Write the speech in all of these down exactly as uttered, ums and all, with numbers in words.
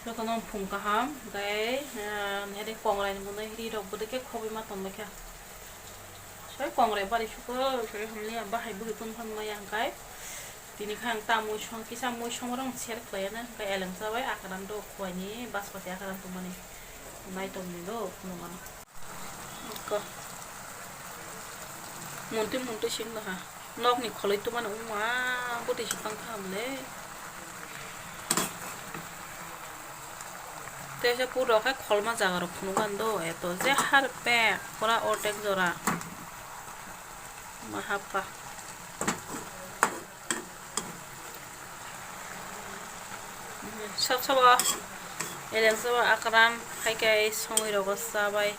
Jotono phung kaham, hwnkhe, ah, nini kongrai ni mwnwi ri rok bwdwi khe khobwi ma tongbai kha. Soi kongrai bari suko, soi hamya bahai bwrwi phun phan maya hwnkhe. Tini khe ang ta mui song, kisa mui song rok share khlai anw, hwnkhe eleng chabai akran do khuaini baspati akran tongmani. Nai tongni do phunukma. Ko. Muntui muntui sing ha. Nokni kholoi tumani wngma bwtwi si tang kha le. Tei se puro khe kholma jaga rok phunuk an do eto je har pek pura ordek jora. Ma happa. Sab sabo eleng sabo akram hai khe songwi rogo chabai.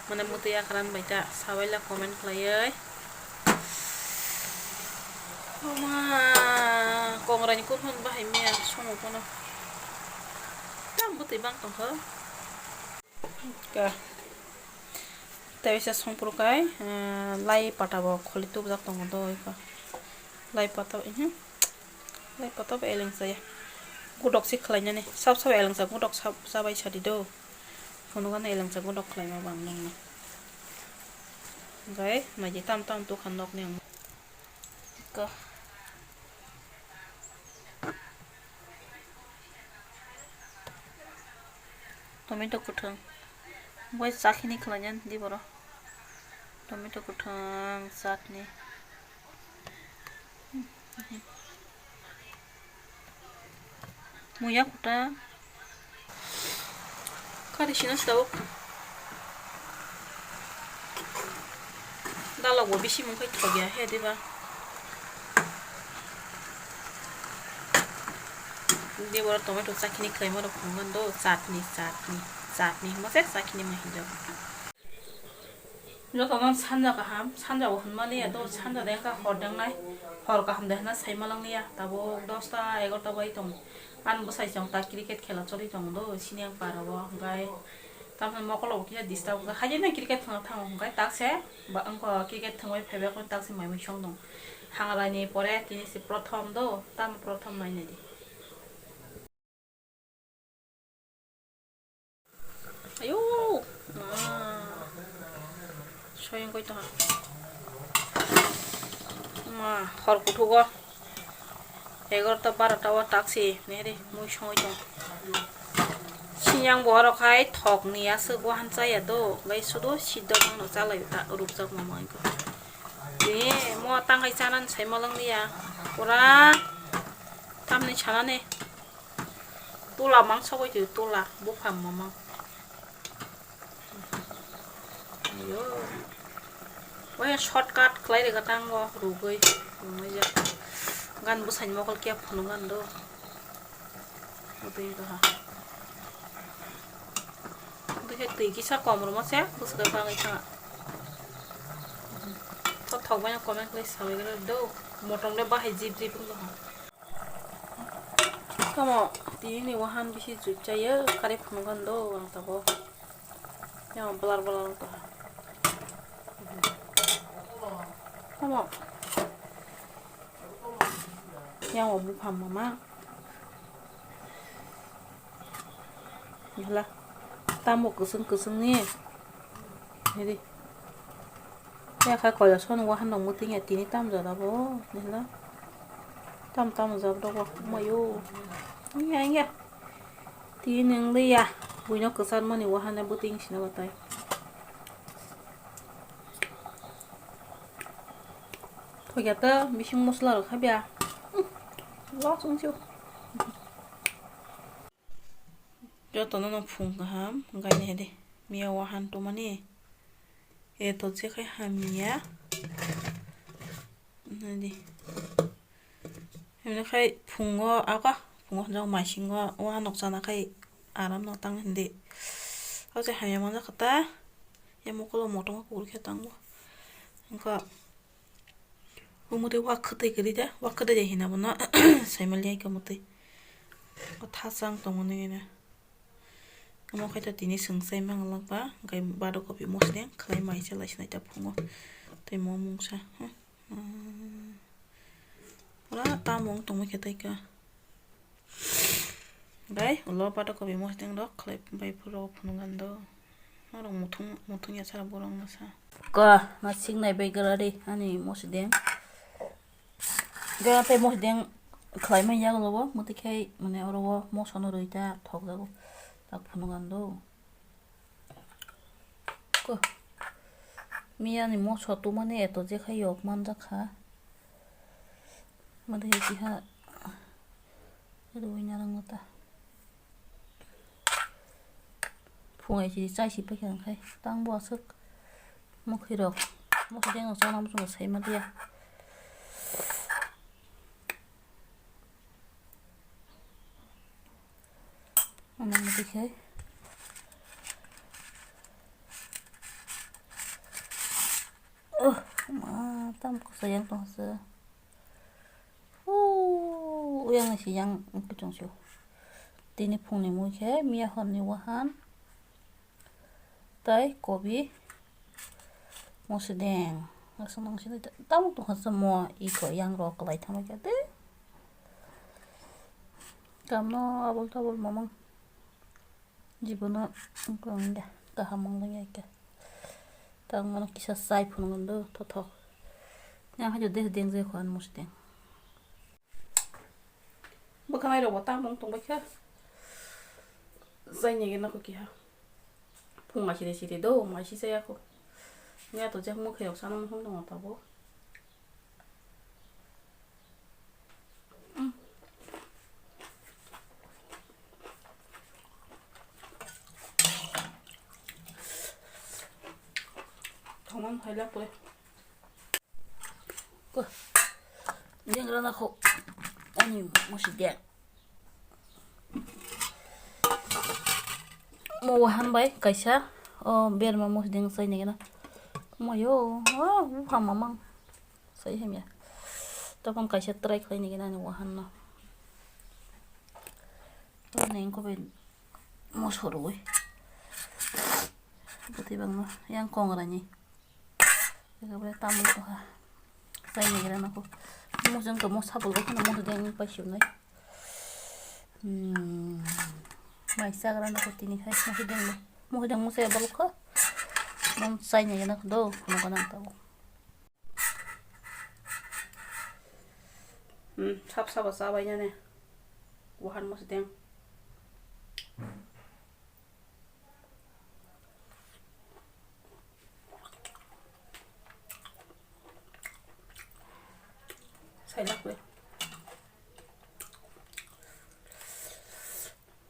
Mane mwtwi akran bai ta sabai la comment khlaiwi. Oma kongrai ni kuphang bahai miya songo kono. Tam bwtwi bang tongkho. Ka. Tei bisa songpru kai, eh, lai pata bo kholi tubjak tongo do oi ka. Lai pata, mhm. Lai pata bo eleng saya. Gudok si khlai nani. Sab sab eleng sa gudok sab sabai sadi do. Phunukgano elengsa gudok khlaima bang nangno. Hwnkhe naidi tam tam tukha nokni ang. Ko. Tomato kwthwng. Bai chakhini khlainani di boro. Tomato kwthwng, chutney. Muya kuta. Kari sina sabo. Dalok bo bisi mungkhe thokya he diba. Debora tomato chakini khlaima rok phunukgani do chutney, chutney, chutney hwnma se chakini ma hinjak. Jotono sanja kaham, sanja bo hwnmani ya do, sanja de wngkha hor dengnai, hor kaham de hwnna sai malangya, tabuk dosta egarota bai tongo. Ani bwsai chwng ta cricket khela choli tongo do, sini ang para o, hwnkhe tamni mokolo bo kisa disturb wngkha, haino cricket thwngna thango hwnkhe, tak se ba wngkha cricket thwngwi phaibai khe tak se mai mui song tong. Hangrani pore tini se prothom do, tamo prothom mai nai di. Ayo, ma. Soyong koi to ha. Ma, hor kuthugo. Egarota barota o taksi, nehri, mui songoi tong. Siyang bo oro khai thok ni aswk wahan chaya do, gai sudo siddo mangno chalai ta rukjak mama iko. Ni mo tangai chanan sai malangya. Pura tamni chanani. Tola mang sogoi twi tola buphang mamang. Ayo. Oya shortcut khlai rega tango rugoi. Rugoi ja. Gan bwsai mokol kya phunuk gan do. Utui ga ha. Utui khe twi kisa kom rwma se bwswk bangwi thanga. Thok thok bai comment khlai sawi gra do. Motong le bahai jip jip wng ha. Tamo tini ni wahan bisi jui chaya kari phunukgani do ang tabuk. Yang blur blur wng tongha. Tamo yang o buphang mama. Hala tamo kwswng kwswng ni. Hedi. Ya kha koila son wahan nang muting ya tini tam jada bo. Nihla. Tam tam jab dok wa mayo. Iya iya. Tini nang de ya. Buino kwchar mani wahan ya buting sina batai. Thokya ta bising mosla rok khabya. Los wngsu. Jotono no phung kaham, hwnkhe nai de, miya wahan tumani, eto je khai hamya, nai di, hwnwi khai phungo, aka phungo hwnjak maisingo wahan nok chana khai aram no tang hindi, o je hamya manjak kha ta, ya mokolo motoma kubur khe tango, wngkha. Umutwi wak khwtwi kwrwi de, wak khwtwi de hina bono saimanliya khe umutwi. O thachang tongo nini na. Omo khai to tini swng chai mang langkha, hwnkhe bado kopi mosodeng khlai mai se lai sinai ta phungo. Tei mo mungsa. Hmm. Pura tamung tongma khe tai ka. Bai, ulo pata kopi mosdeng rok khlai bai phuru phunukgani do. Norok muthung, muthung ya sara borok no sa. Ka, ma singnai bai gra ri, ani mosdeng. Gra tei mosdeng khlai man yago lobo, muti khai, mane oro o moso no rwi ta thok jago. Tak phunukgani do. Ko. Miya ni moso tumani eto je khai yok man jak kha. Made he kiha. Rwi narang ta. Phungai si chai si paikha khai. Tang bo aswk. Mukhi rok. Mukhi deng chana muchungo sai ma dia. Ano mati khai. Oh, ma, tam kusa yang tong se. Uh, yang si yang kuchung sio. Tini phungni mui khe, miya horni wahan. Tai kobi. Mosdeng. Aswk nang sini ta-, tamo tongkha se mo iko yang rok kwlai thangma khe de. Kamno abul tabul mamang. Jibono wngkha wngya kaham wngya khe. Tamo kisa chai phunukgani do thothok. Yang hajo de deng je kho ani mosdeng. Bwkhanai rok bo tamung tongbai kha. Chaini gana kho kiha. Phung ma siri siri do, ma si chaya kho. Nya to jak mukhe rok sana mukhung tongo tabo. Thangman phailak kore. Ko. Deng rana kho. Ani mosdeng. Mo wahan bai kaisa. O berma mosdeng sai nigena. Moyo. O bupha mamang. Sai hamya. Tokon kaisa try khlai nigena ani wahan no. Neng ko bai moso rwi. Bwtwi bangno yang kongrani. Ekabare tamung tongkha. Chai naigra nokho. Mujung tongmo sabul bai kheno mosdeng paisuknai. Hmm. Mai chagra nokho tini khai mosdeng bo. Mosdeng mo chaya bolokho. Mom chai naigra nokho do. Nokho nang tabuk. Hmm, sap sabo chabainani. Wahan mosdeng. Sailak bai.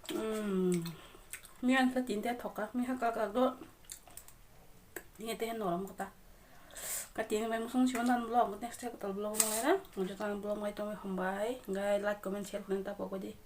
Hmm. Miyan sa tinte thoka, miha kaka do. Ini teh norom kata. Kati ini memang sung siwan dan vlog, next time kata vlog mau ya. Lanjut vlog mau itu hombai. Gai like, comment, share, komen tak pokok di.